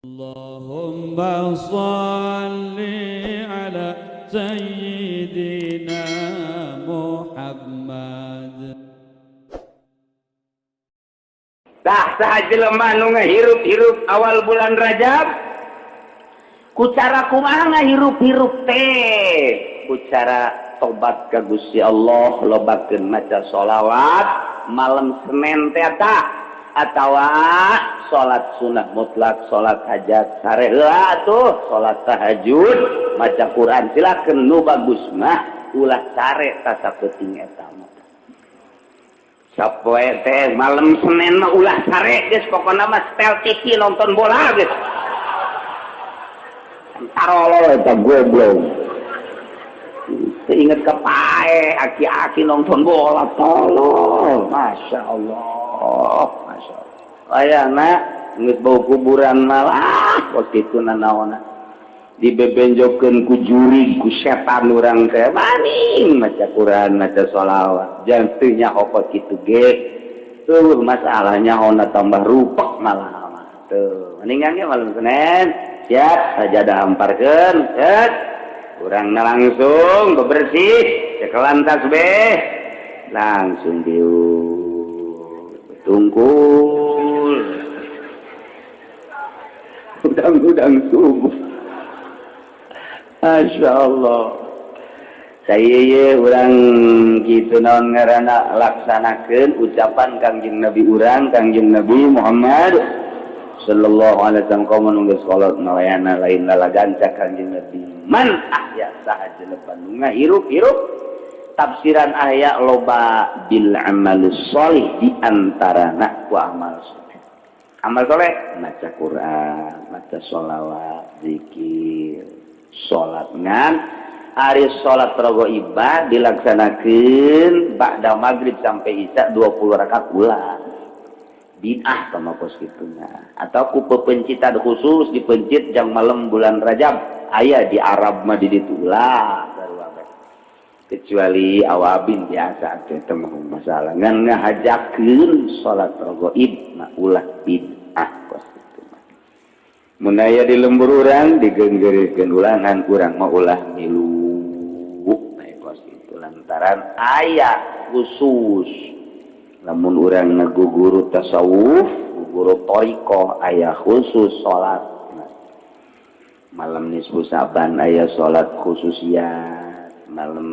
اللهم صل على سيدنا محمد. Tah, saha jelema nu ngahirup-hirup awal bulan Rajab? Ku cara kumaha ngahirup-hirup teh? Ku cara tobat ka Gusti Allah, lobakeun maca sholawat malam Senin teh tah, atawa salat sunah mutlak, salat hajat sare heula tuh, salat tahajud, maca Quran silakeun. Nu bagus mah ulah sare ta sapeuting eta mah. Sapoe teh malam Senin mah ulah sare geus, pokona mah setel TV nonton bola geus. Tarolol eta goblok. Teu inget ka pae aki-aki nonton bola, tolol. Masya Allah, Masya Allah. Ayana geus bau kuburan malah kos kitu nanaonna. Dibebenjokeun ku jurig, ku setan urang teh maning maca Quran, maca sholawat. Jangan teu nyaho kos kitu ge. Tuh masalahnya hona tambah rupek malah mah. Tuh, mendingan ge malam Senin siap sajadah hamparkeun, set. Urangna langsung bebersih, cekelan tasbih, langsung diuk tungkul. Udang-udang subuh. Masya Allah. Saya ye urang gitu naon ngaranna laksanakeun ucapan Kangjeng Nabi urang, Kangjeng Nabi Muhammad sallallahu alaihi wasallam, komo nu geus kolot malayana lain lalaganca Kangjeng Nabi. Man ahya, saha jelema nu ngahirup-hirup, tafsiran ahya loba, bil amal sholih, di antarana ku amal soleh. Amal soleh maca Quran, maca sholawat, zikir, salat. Ngan ari salat raghaibah dilaksanakeun ba'da maghrib sampai isya 20 rakaat ulah, bid'ah sama kos kituna. Atau ku pepencitan khusus dipencit jang malam bulan Rajab, aya di Arab mah di ditu, ulah sarua bae. Kecuali awabin biasa teh teu masalah, ngan ngahajakeun salat raghaib mah ulah, bid'ah kos kitu mah. Mun aya di lembur urang digenggeurekeun ulangan, urang mah ulah milu bae kos kitu, lantaran aya khusus lamun urang ngaguguru tasawuf, guru thoriqoh, aya khusus salat malam nisfu Saban, aya salat khususiat malam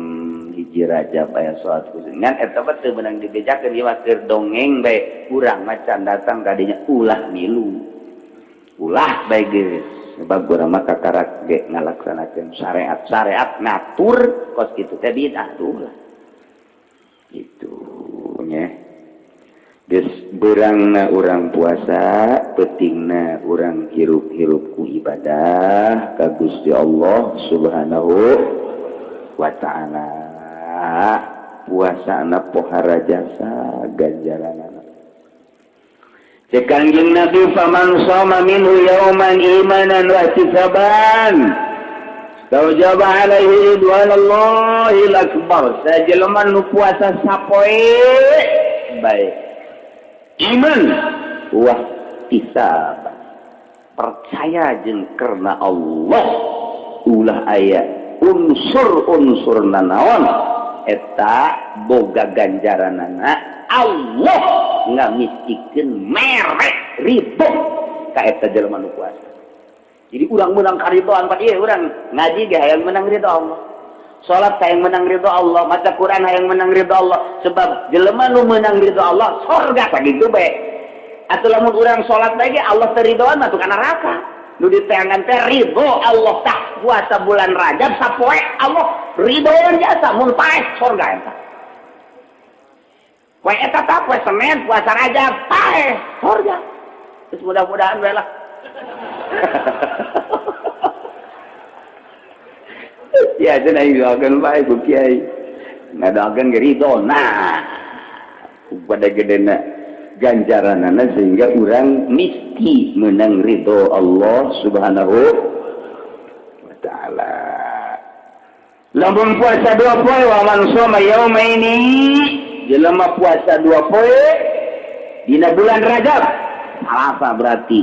1 Rajab, aya salat khusus. Ngan eta mah teu meunang dibejakeun, ieu mah keur dongeng bae. Urang mah can datang kadinya ulah milu, ulah bae geus, sebab urang mah kakarak ge ngalaksanakeun syariat. Syariat ngatur kos kitu teh bid'ah, ulah itu nya. Geus beurangna urang puasa, peutingna urang hirup-hirup ku ibadah ka Gusti Allah Subhanahu wa Ta'ala. Puasana pohara jasa ganjaranana. Cek Kangjeng Nabi, faman shoma minhu yauman imanan wa ihtisaban istaujaba alaihi ridwanallahil akbar. Sajelema nu puasa sapoe bae iman wah ihtisab, percaya jeung karena Allah, ulah aya unsur-unsur nanaon, eta boga ganjaranana Allah ngamistikeun merek ridho ka eta jelema nu puasa. Jadi urang menang karidoan pak ieu, urang ngaji ge hayang menang ridho Allah, salat hayang menang ridho Allah, maca Quran hayang menang ridho Allah, sebab jelema nu menang ridho Allah sorga sakitu bae. Atuh lamun urang salat bae ge Allah teu ridhoan mah ka neraka. Nu diteangan teh ridho Allah. Tah, puasa bulan Rajab sapoe Allah ridhoan jasa, mun paeh sorga eta. Poe eta tah, poe Senin puasa Rajab paeh sorga. Terus mudah-mudahan bae lah. Ya cenah aing doakeun bae ku kiai. Ngadoakeun ge ridho. Nah, pada gedena ganjaranana sehingga urang misti menang ridho Allah Subhanahu wa Ta'ala. Lamun puasa 2 poe, wa man shoma yaumaini, jelema puasa 2 poe dina bulan Rajab, Salasa berarti.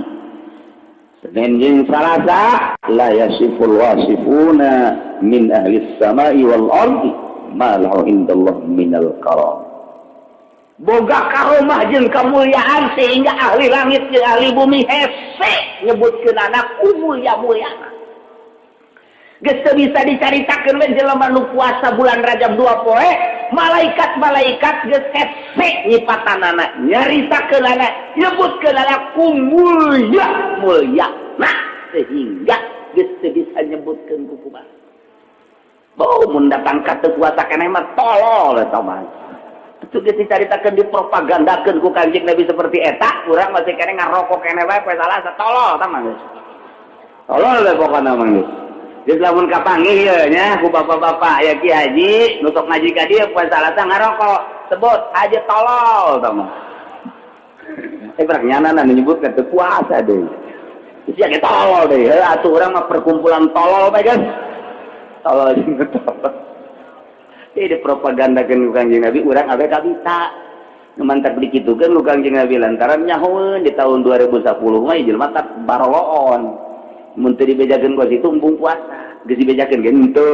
Senin jeung Salasa la yasiful wasifuna min ahli samai wal ardi ma lahu indallah minal karam. Boga karomah jeung kemuliaan sehingga ahli langit jeung ahli bumi hese nyebutkeun anak mulia-muliana. Geus teu bisa dicaritakeun we jelema nu puasa bulan Rajab 2 poe, malaikat-malaikat geus hese nyipatanana, nyaritakeunana, nyebutkeunana ku mulia mulia. Nah, sehingga geus teu bisa nyebutkeun ku kumaha. Oh, mun datang ka teu puasa keneh mah tolol eta mah. Itu geus dicaritakeun, dipropagandakeun ku Kanjeng Nabi seperti eta, urang masih keneh ngarokok keneh wae poe Salasa, tolol tah mah geus. Tolol we pokona mah geus. Geus lamun kapanggih ye nya ku bapak-bapak ya Ki Haji nutuk ngaji ka dieu poe Salasa ngarokok, sebut haji tolol tah mah. Eh berak nyana nyebutkeun teu puasa deui. Sia ge tolol deui. Heuh atuh urang mah perkumpulan tolol bae geus. Tolol jeung tolol. Jadi dipropagandakeun ku Kanjeng Nabi urang abe kabita. Nu mantak dikitukeun ku Kanjeng Nabi lantaran nyahoeun di tahun 2010 mah jelema tak baroloon. Mun teu dibejakeun ku situ embung puasa. Geus dibejakeun ge henteu.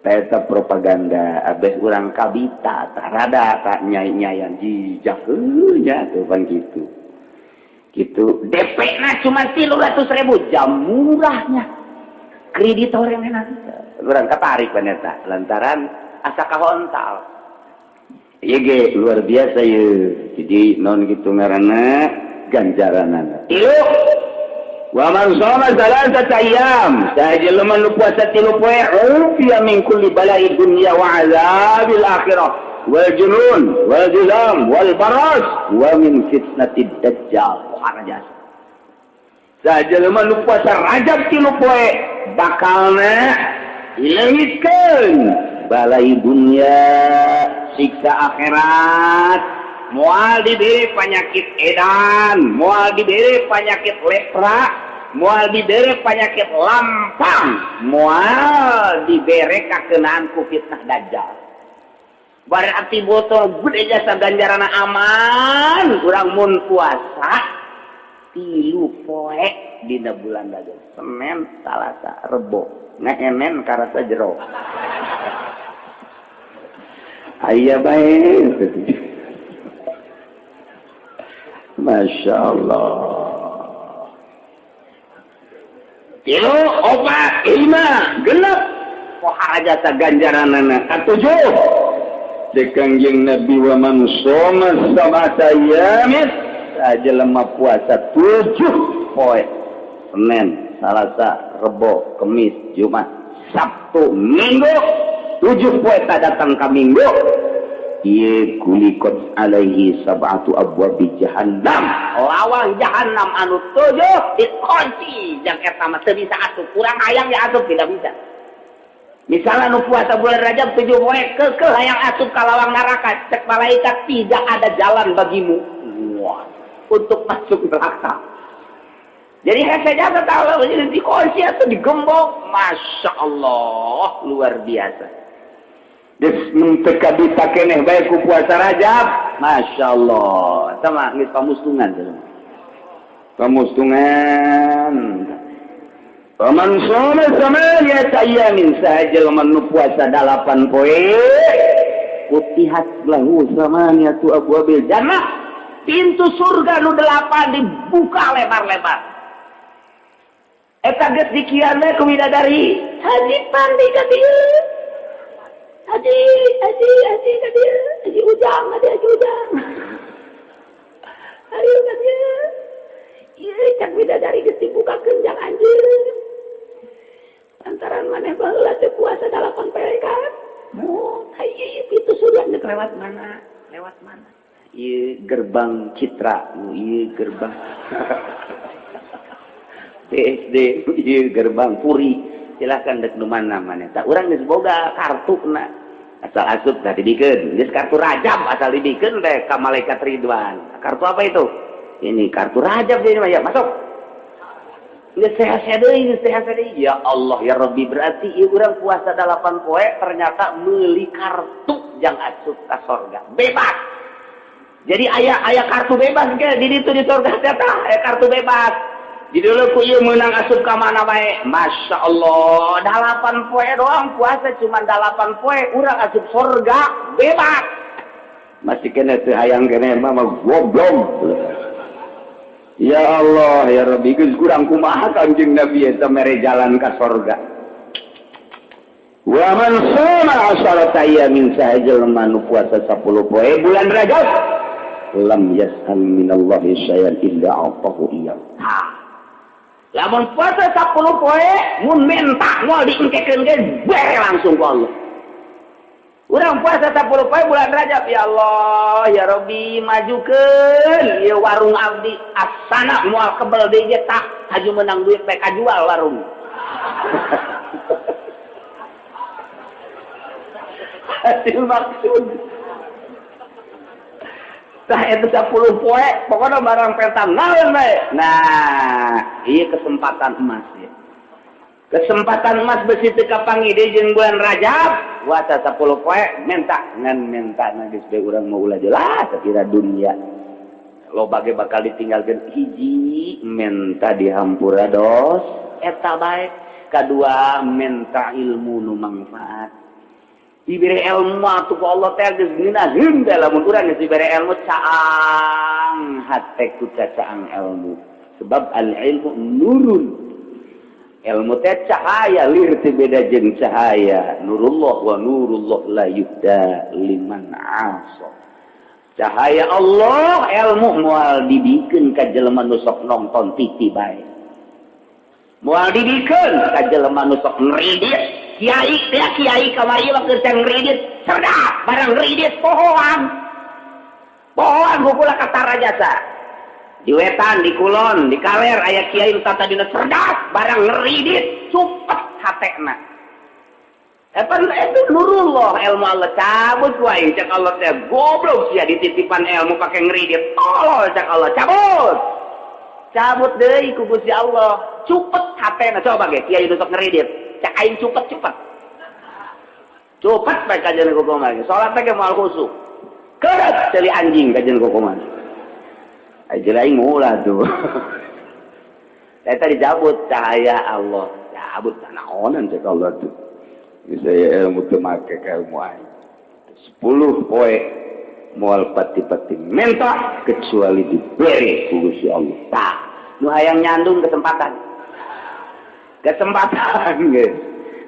Eta propaganda abeh urang kabita tah rada tak nyai-nyayan jijak nya tuh pan kitu. Gitu DP na cuma 300.000, jam murahnya. Kreditor yang enak. Urang katarik pan eta lantaran asa kahontal. Ieu ge luar biasa ye. Jadi non gitu ngaranna ganjaranana. Tilu wa man shoma salasata ayyam, saha jelema nu puasa 3 poe, ufiya min kulli bala'i dunya wa azabil akhirah wal junun wal juzam wal baras wa min fitnatid dajjal. Jasa saha jelema nu puasa Rajab 3 poe bakalna dileungitkeun balai dunia, siksa akhirat, moal diberi penyakit edan, moal diberi penyakit lepra, moal diberi penyakit lampang, moal diberi kakenaan ku fitnah dajjal. Berarti botol gede jasa ganjaran aman kurang mun puasa 3 poe dina bulan Rajab, Senin, Salasa, Rebo, ngehenen karasa jero aya bae. Masya Allah. 3, 4, 5, 6 pohara jasa ganjaranana. Katujuh di Kangjeng Nabi wa man shoma sab'ata ayyamin, sajelema puasa 7 poe, Senin, Salasa, Rebo, Kemis, Jumat, Sabtu, Minggu, 7 poe tak datang ka Minggu, ieu kulikot alaihi sab'atu abwabi jahannam, lawang jahannam anu 7 dikunci jang eta mah teu bisa asup, kurang hayang ya asup tidak bisa. Misalnya nu puasa bulan Rajab 7 poe kekeh hayang asup ka lawang neraka, cek malaikat tidak ada jalan bagimu, wah, untuk masuk neraka. Jadi hese jasa tahu dikunci atau digembok, masya Allah luar biasa. Geus mun teu kabita keneh bae ku puasa Rajab, masya Allah. Sama geus pamustungan jelema. Pamustungan. Paman shoma samaniyata ayyamin, saha jelema nu puasa 8 poe, futihat lahu samaniyatu abwabil jannah, pintu surga nu 8 dibuka lebar-lebar. Eta geus dikian we ku bidadari. Haji Pandi ka dieu. Haji, haji, haji ka dieu. Haji Ujang, haji, haji Ujang. Ayo ka dieu. Ieu cak bidadari geus dibukakeun jang anjeun. Lantaran maneh baheula teh puasa 8 poe kan. Oh, ieu pintu surga geus lewat mana? Lewat mana? Ieu gerbang Citra, ieu gerbang PSD, ieu gerbang Puri. Silahkan dek nu mana maneh. Tah urang geus boga kartuna. Asal asup tah dibikeun. Geus kartu Rajab asal dibikeun teh ka malaikat Ridwan. Kartu apa itu? Ini kartu Rajab ini mah ya, masuk. Geus sehat deui, geus sehat deui. Ya Allah ya Rabbi, berarti ieu urang puasa 8 poe ternyata meuli kartu jang asup ka sorga. Bebas. Jadi aya kartu bebas ge di ditu di sorga teh tah, aya kartu bebas. Di dulu ku ieu meunang asup ka mana bae. Masya Allah, 8 poe doang puasa cuma 8 poe urang asup surga bebas. Masih kena teu hayang kene mah goblok. Ya Allah ya Rabbi, geus kurang kumaha Kangjeng Nabi eta mere jalan ka surga. Wa man shoma asharata ayamin sahajelma nu puasa 10 poe bulan Rajab lam yas'al minallahi syai'an illa a'tahu iyyahu. Lamun puasa 10 poe mun minta moal diengkekeun ge bere langsung ku Allah. Urang puasa 10 poe bulan Rajab, ya Allah ya Rabbi majukeun ieu warung abdi asana moal kebel deui ge tah haju menang duit bae kajual warung. Hasil maksud. Tah eta 10 poe pokona barang petam naon bae. Nah, ieu kesempatan emas ya. Kesempatan emas besi teu kapanggih deui jeung bulan Rajab, puasa 10 poe minta ngan minta geus bae urang mah ulah jelas sakira dunia. Loba ge bakal ditinggalkeun hiji minta dihampura dos eta bae, kadua minta ilmu nu mangfaat. Dibere ilmu atuh ku Allah teh geus ngeunaheun teh lamun urang geus dibere ilmu caang hate ku caang ilmu. Sebab al ilmu nurun. Ilmu teh cahaya lir teh beda jeung cahaya. Nurullah wa nurullah la yuhda liman asa. Cahaya Allah ilmu moal dibikeun ka jelema nu sok nonton TV bae. Moal dibikeun ka jelema nu sok ngridit. Kiai teh kiai kamari mah keur ngridit cerdas barang ngridit pohoan. Pohoan hukula ka Tarajasa. Di wetan, di kulon, di kaler aya kiai nu tadina cerdas barang ngridit cupet hatena. Eta itu nurullah ilmu Allah cabut wae cek Allah teh goblok sia dititipan ilmu pake ngridit tolol cek Allah cabut. Cabut deui ku Gusti Allah cupet hatena coba ge kiai nu sok ngridit cek aing cupet-cupet. Cupet bae kajian kukuman. Salat teh moal khusyuk. Keureut ceuli anjing kajian kukuman. Ai ceuli aing ulah tuh. Eta dicabut cahaya Allah. Cabut naonan cek Allah tuh. Bisa ya ilmu teu make ka ilmu aing. 10 poe moal pati-pati minta kecuali diberi ku Gusti Allah. Tah, nu hayang nyandung kesempatan. Kesempatan geus.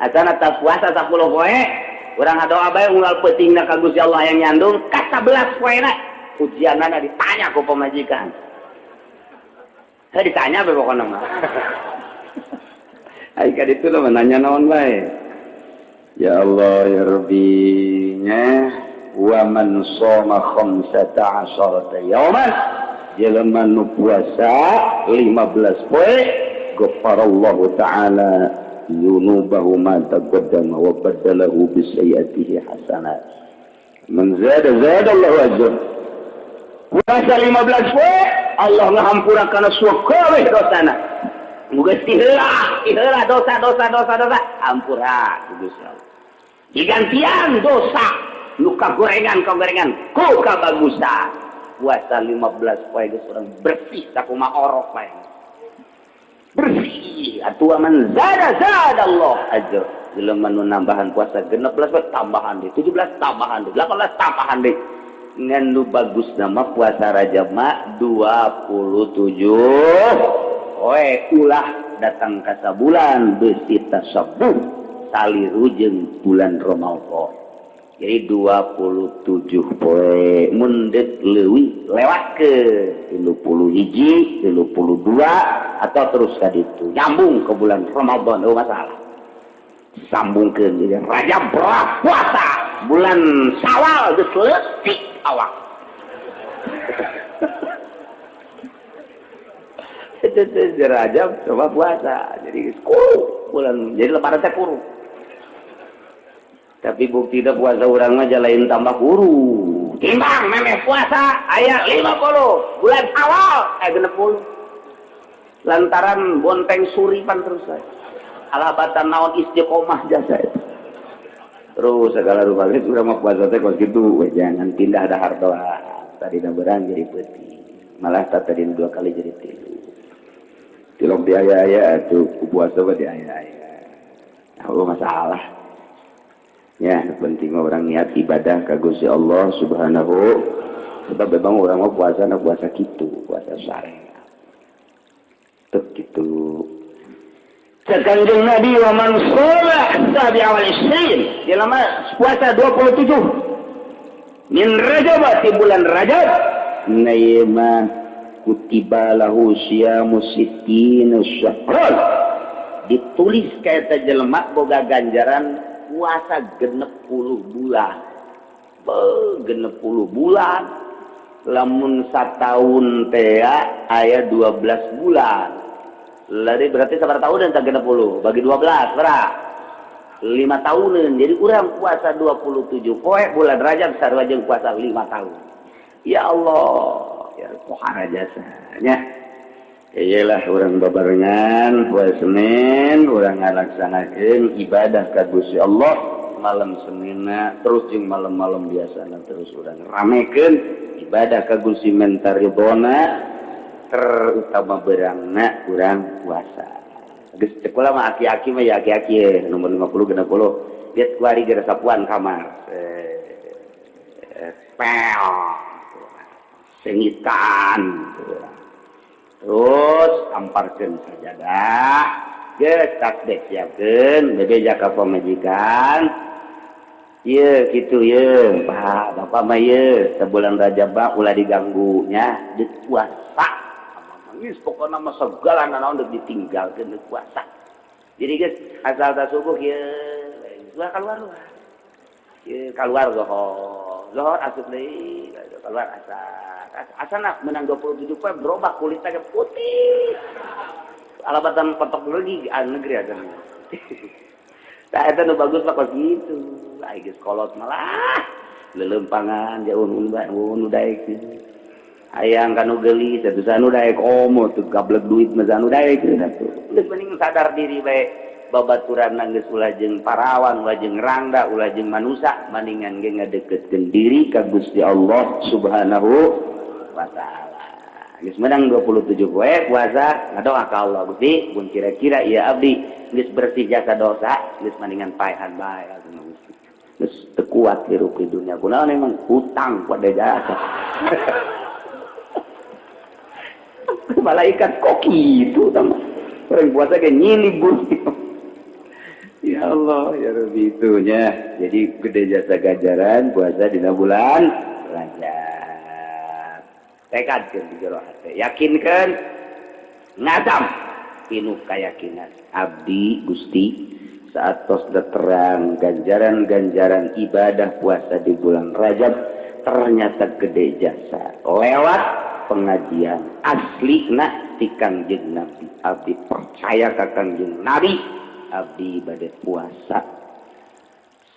Asana tak puasa 10 poe, urang ngadoa bae unggal peutingna ka Gusti Allah yang nyandung ka 11 poena ujianana ditanya ku pamajikan. Heuh ditanya bae pokona mah. Ai ka ditu mah nanya naon bae. Ya Allah ya Rabbi nya wa man shoma 15 yauman jelema nu puasa 15 poe ghafarallahu ta'ala dzunubahu ma taqaddama wa baddalahu bi sayyi'atihi hasanat. Man zada zada Allahu ajr. Puasa 15 poe Allah ngahampura kana sakabeh dosana. Muga tiheula dosa dosa dosa dosa hampura ku Gusti Allah. Digantian dosa nu kagorengan ku kabagusan. Puasa 15 poe geus urang bersih sakumaha orok bae. Bersih atuh man zada zada Allah ajr. Jelema nu nambahan puasa 16 poe tambahan deui, 17 tambahan deui, 18 tambahan deui. Ngan nu bagus nama puasa Rajab mah 27 poe ulah datang ka sabulan beusi tasabuh saliru jeung bulan Ramadan. Jadi 27 poe mun deuk leuwih lewat ke 31, 32 atau terus ka ditu nyambung ke bulan Ramadan eueuh masalah. Sambungkeun jadi Rajab puasa bulan Syawal geus leutik awak. Itu Rajab coba puasa jadi geus kuru bulan jadi lebaran teh kuru. Tapi bukti puasa urang mah lain tambah kuru. Timbang memeh puasa aya 50 bulan awal aya 60. Lantaran bonteng suripan terus saya. Alabatan naon istiqomah jasa itu. Terus segala rupa geus urang mah puasa teh kos kitu we jangan pindah dahar doa. Tadina berang jadi peuting. Malah tadina 2 kali jadi 3. Tilok di aya-aya atuh ku puasa mah di aya-aya. Oh masalah. Ya, penting orang niat ibadah ka Gusti Allah Subhanahu. Sebab memang orang mah puasa na puasa kitu, puasa syariat. Teu kitu. Kanjeng Nabi wa man shoma sabi'a wal isrin, jelema puasa 27 min Rajab di bulan Rajab, na ieu mah kutiba lahu siyamu sittina syahran, ditulis ka eta jelema boga ganjaran puasa 60 bulan. Be 60 bulan lamun sataun teh aya 12 bulan. Lari berarti sabar tahun dan 60 bagi 12 berapa? 5 tahunan. Jadi urang puasa 27 poe bulan Rajab sarua jeung puasa 5 tahun. Ya Allah, ya pohara jasanya. Iyalah urang babarengan poe Senin urang ngalaksanakeun ibadah ka Gusti Allah malam Seninna terus jeung malam-malam biasana terus urang ramekeun ibadah ka Gusti menta ridona terutama berangna kurang puasa. Geus cek kula mah aki-aki mah ya aki-aki nomor 50 60 geus kuari geus sapuan kamar. Pel. Sengitan. Terus amparkeun sajadah. Geus tasbih siapkeun bebeja ka pamajikan. Ieu kitu ieu, Pak, Bapak mah ieu sabulan Rajab mah ulah diganggu nya, deuk puasa. Geus pokona mah segala nanaon deuk ditinggalkeun deuk puasa. Jadi geus asal ta subuh ieu keluar luar. Ieu keluar zohor. Zohor asup deui, keluar asar. Asana menang 27 poe berubah kulitna ge putih. Alabatan patok legi negeri agan. Tah eta nu bagus mah kos kitu. Ai geus kolot malah leuleumpangan jauh nu daek. Hayang kanu geulis atuh sanu daek komo tuh gablek duit mah sanu daek atuh. Geus mending sadar diri bae babaturan geus ulah jeung parawan, ulah jeung rangda, ulah jeung manusa, maningan ge ngadeukeutkeun diri ka Gusti Allah Subhanahu wa taala. Geus menang 27 poe puasa ngadoa ka Allah, Gusti, mun kira-kira ieu abdi geus bersih jasa dosa, geus maningan paehan bae atuh Gusti. Geus teu kuat hirup di dunia kunaon emang hutang pada jasa. Malaikat kok gitu sama orang puasa kayak nyilib bumi. Ya Allah ya Rabbi itunya. Jadi gede jasa ganjaran puasa dina bulan Rajab. Tekadkeun di jero hate, yakinkeun ngazam pinuh keyakinan abdi Gusti saat tos terang ganjaran-ganjaran ibadah puasa di bulan Rajab ternyata gede jasa lewat pengajian asli na ti Kangjeng Nabi. Abdi percaya ka Kangjeng Nabi, abdi bade puasa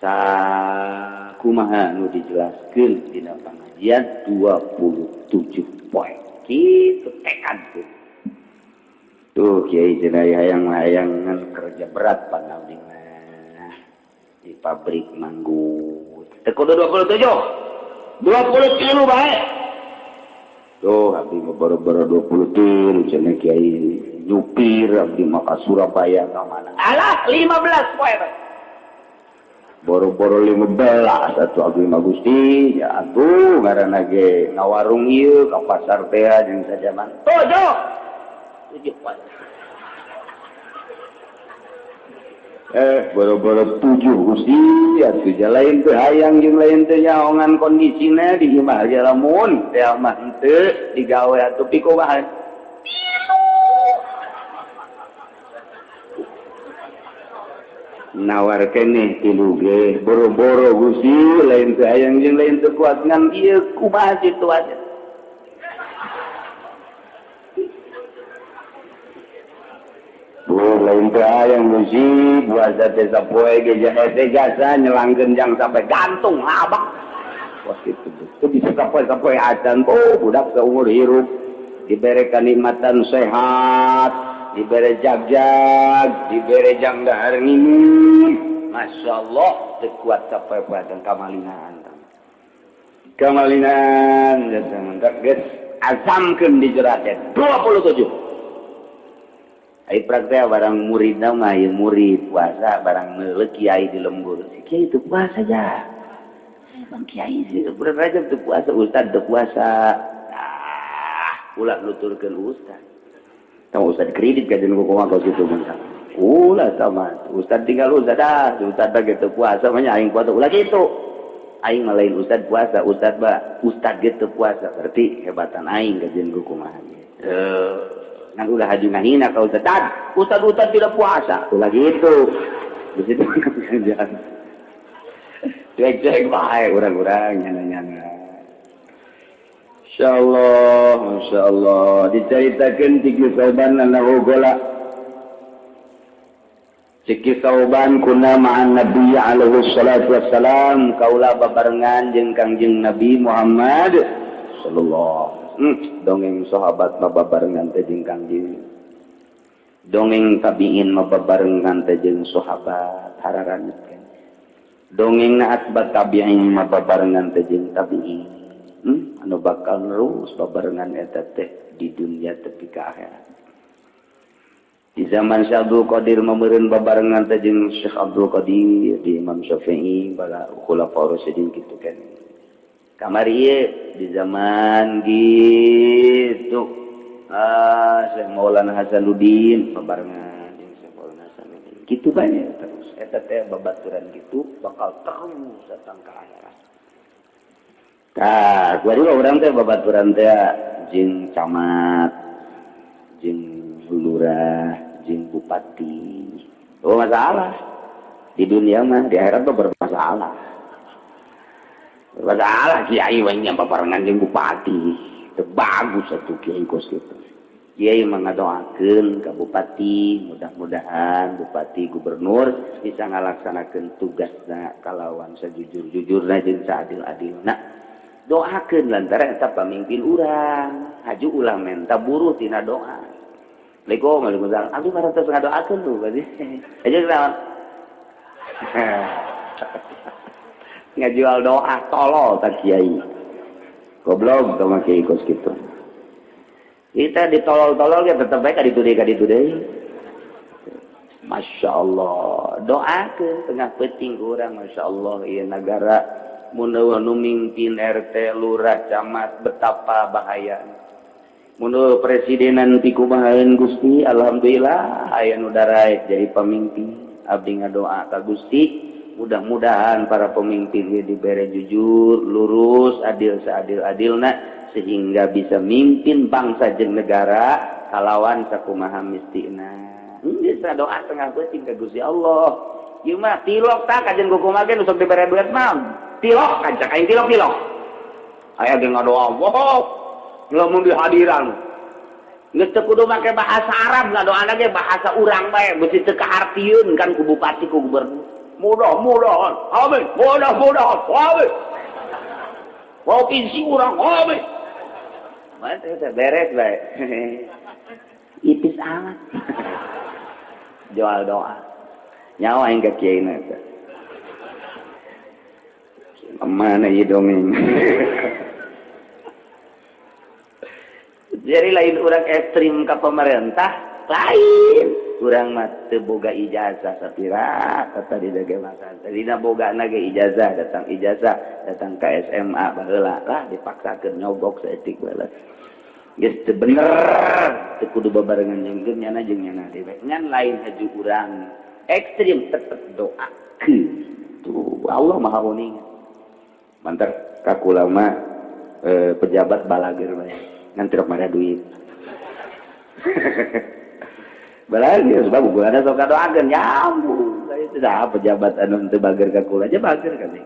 sakumaha nu dijelaskeun dina pengajian 27 poe. Kitu tekad tuh. Tuh kiai cenah hayang-hayangan kerja berat panabdi mah di pabrik manggut. Teu kudu 27. 23 bae. Tuh abdi mah boro-boro 23 cenah kiai nyupir abdi mah ka Surabaya ka mana. Alah 15 poe bae. Boro-boro 15 atuh abdi mah Gusti ya atuh ngaranna ge ngawarung ieu ka pasar teh jeung sajaman. 7 7 poe. Boro-boro 7 Gusti atuh lain teu hayang jeung lain teu nyaongan kondisina di imah ge lamun teh mah henteu digawe atuh pikumaha. Nawar keneh tilu ge boro-boro Gusti lain teu hayang jeung lain teu kuat ngan ieu kumaha situasi. Lain teu hayang Gusti puasa teh sapoe ge hese jasa nyelangkeun jang sampai gantung abak. Wah kitu teu bisa sapoe-sapoe acan oh budak saumur hirup dibere kanikmatan sehat, dibere jagjag, dibere jang dahar nginum. Masya Allah teu kuat sapoe-poe dan kamalingan. Kamalingan jasa mantap geus azamkeun di jero hate 27. Ai praktek barang murid mah ieu murid puasa barang meuleuh kiai di lembur. Si kiai teu puasa ja. Bang kiai sih bulan Rajab teu puasa, ustad teu puasa. Ah, ulah nuturkeun ustad. Tong ustad kredit ka jeung kumaha kos kitu mah. Ulah sama ustad tinggal ustad dah, ustad teh teu puasa mah aing puasa ulah kitu. Aing mah lain ustad puasa, ustad ba ustad ge teu puasa, berarti hebatan aing ka jeung kumaha ge. Ngan ulah haju ngahina ka ustad, ustad ustad tidak puasa, ulah gitu. Di situ jangan. Cuek-cuek bae urang-urang nyana-nyana. Insyaallah, masyaallah diceritakeun ti Sauban anahu gola. Ciki Sauban kuna ma'an Nabi alaihi salatu wassalam kaula babarengan jeung Kangjeng Nabi Muhammad sallallahu. Dongeng sahabat mah babarengan teh jeung Kangjeng. Dongeng tabiin mah babarengan teh jeung sahabat hararanget kan. Dongeng na atbat tabiin mah babarengan teh jeung tabiin. Anu bakal nerus babarengan eta teh di dunia tepi ka akhirat. Di zaman Syekh Abdul Qadir mameureun babarengan teh jeung Syekh Abdul Qadir, di Imam Syafi'i, bala khulafaur rasyidin kitu kan. Kamari ieu di zaman gitu. Syekh Maulana Hasanuddin babarengan jeung Syekh Maulana Hasanuddin. Kitu bae terus eta teh babaturan kitu bakal terus datang ka akhirat. Tah, kuari urang teh babaturan teh jeung camat, jeung lurah, jeung bupati. Oh masalah. Di dunia mah, di akhirat mah bermasalah. Bermasalah kiai we nya babarengan jeung bupati. Teu bagus atuh kiai kos kitu. Kiai mah ngadoakeun ka bupati, mudah-mudahan bupati gubernur bisa ngalaksanakeun tugasna kalawan sajujur-jujurna jeung saadil-adilna. Doakeun lantaran eta pamimpin urang, haju ulah menta buruh tina doa. Assalamualaikum, waalaikumsalam. Abdi mah tos ngadoakeun tuh berarti. Aja naon? Ngajual doa tolol tak kiai. Goblok sama kiai kos kitu. Kita ditolol-tolol ya tetep bae ka ditu deui. Masya Allah. Doakeun tengah peuting urang Masya Allah ieu nagara mun nu mimpin RT, lurah, camat betapa bahaya. Mun presidenan ti kumahaeun Gusti, alhamdulillah aya nu daraek jadi pamimpin. Abdi ngadoa ka Gusti, mudah-mudahan para pemimpin ieu dibere jujur, lurus, adil seadil-adilna sehingga bisa mimpin bangsa jeung negara kalawan sakumaha mistina. Geus doa tengah peuting ka Gusti Allah. Ieu mah tilok tah kajen kumaha ge nu sok dibere duit mah. Tilok kancak aing tilok-tilok. Aya ge ngadoa, wow, lamun dihadiran. Geus teu kudu make bahasa Arab ngadoana ge bahasa urang bae, beusi teu kahartieun kan ku bupati ku gubernur. Mudah-mudahan, amin, mudah-mudahan, amin. Provinsi urang, amin. Mah teh beres bae. Ipis amat. Jual doa. Nyawa aing ka kiai na eta. Mana ieu dongeng. Jadi lain urang ekstrim ka pemerintah, lain urang mah teu boga ijazah sapira tadi dage masa. Tadina bogana ge ijazah, datang ka SMA baheula lah dipaksakeun nyogok saeutik baheula. Geus teu bener, teu kudu babarengan jeung nyana jeung nyana deui. Ngan lain haju urang ekstrim tetep doakeun. Tuh Allah Maha Uning. Mantar kakula mah pejabat balager bae. Ngan teu mara duit. Balager sebab gua ada sok doakeun nyambung. Itu dah pejabat anu teu bager ka kula aja bager ka bener.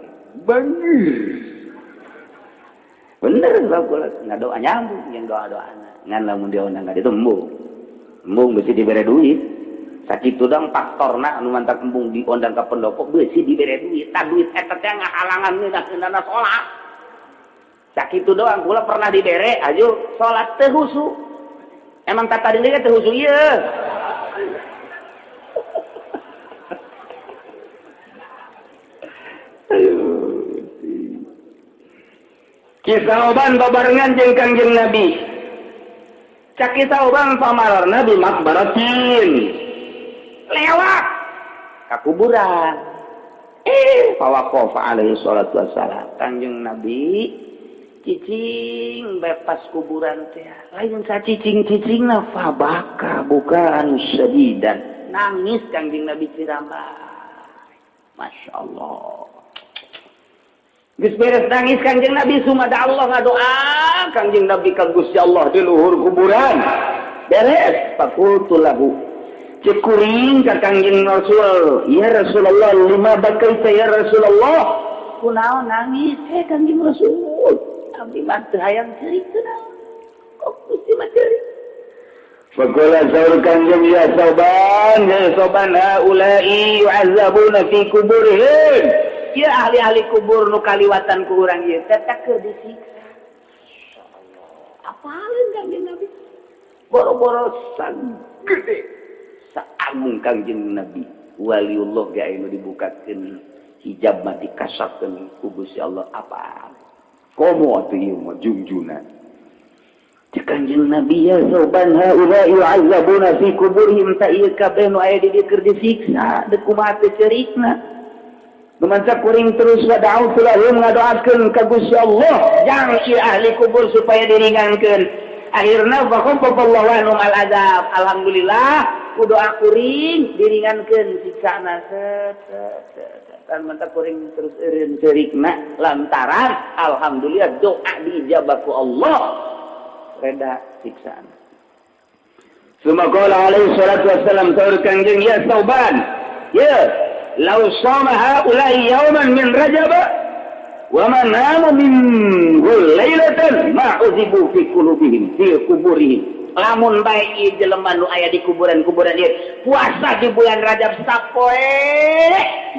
Bener sebab kula ngadoa nyambung yang doa-doana. Ngan lamun diundang ka ditu embung. Embung beusi dibere duit. Sakitu dong faktorna anu mantak embung diundang ka pendopo beusi dibere duit. Tah duit eta teh ngahalangan ngeunah-ngeunahna salat. Sakitu doang kula pernah dibere aju salat teu husu. Emang tata diri teu husu ieu. Kisah oban babarengan jeung Kangjeng Nabi. Cak Sauban, famararna bi maqbaratin, lewat ka kuburan. Fawaqafa alaihi salatu wassalam. Kanjeng Nabi cicing bebas kuburan teh, lain sa cicing-cicing na, fabaka bukaan syadidan, nangis Kanjeng Nabi cirambay. Masya Allah. Geus beres nangis Kanjeng Nabi, sumada Allah, ngadoa Kanjeng Nabi ka Gusti Allah di luhur kuburan. Beres, faqultu lahu, cek kuring ka Kanjeng Rasul, "Ya Rasulullah, lima bakaita ya Rasulullah?" Kunaon nangis eh Kanjeng Rasul? Abdi mah teu hayang ceurik, kunaon kok Gusti mah ceurik? Faqala, saur Kanjeng, "Ya Sauban, ya Sauban, haula'i yu'azzabuna fi kuburihim." Ya, ahli-ahli kubur nu kaliwatan ku urang ieu teh keur disiksa. Apaleun Kanjeng Nabi? Boro-boro sagede saagung Kanjeng Nabi, waliullah ge aya nu dibukakeun hijab mah, dikasakeun ku Gusti Allah, apa? Komo atuh ieu mah jungjunan. Cek Kanjeng Nabi, "Ya Sauban, haula yu'azzabuna fi kuburihim." Ta ieu kabeh nu aya di dieu keur disiksa, deuk kumaha teu ceurikna? Lumancak kuring terus wa da'autu lahum, ngadoakeun ka Gusti Allah jang ieu ahli kubur supaya diringankeun. Akhirna fakhafafallahu anhum al azab. Alhamdulillah, ku doa kuring diringankeun siksana, set set set. Kan mantap kuring terus eureun ceurikna lantaran alhamdulillah doa diijabah ku Allah, reda siksaan. Summa qala alaihi salatu wassalam, saur Kanjeng, "Ya Sauban, ya law sama haula'i yawman min Rajab wa ma namu minhu lailatan ma uzibu fi qulubihim fi kuburihim." Lamun bae ieu jelema nu aya di kuburan-kuburan ieu puasa di bulan Rajab sapoe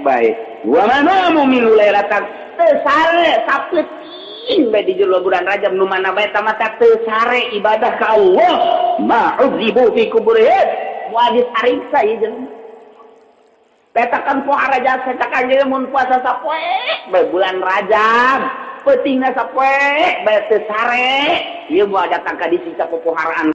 bae, wa ma namu minhu lailatan, teu sare sapeuting bae di jero bulan Rajab, nu mana bae tamata teu sare ibadah ka Allah, ma uzibu fi kuburihim, moal disariksa ieu jelema. Petakan poe Rajab, cetakan jeung mun puasa sapoe bae bulan Rajab, peutingna sapoe bae teu sare, ieu moal datang ka disiksa popoharaan.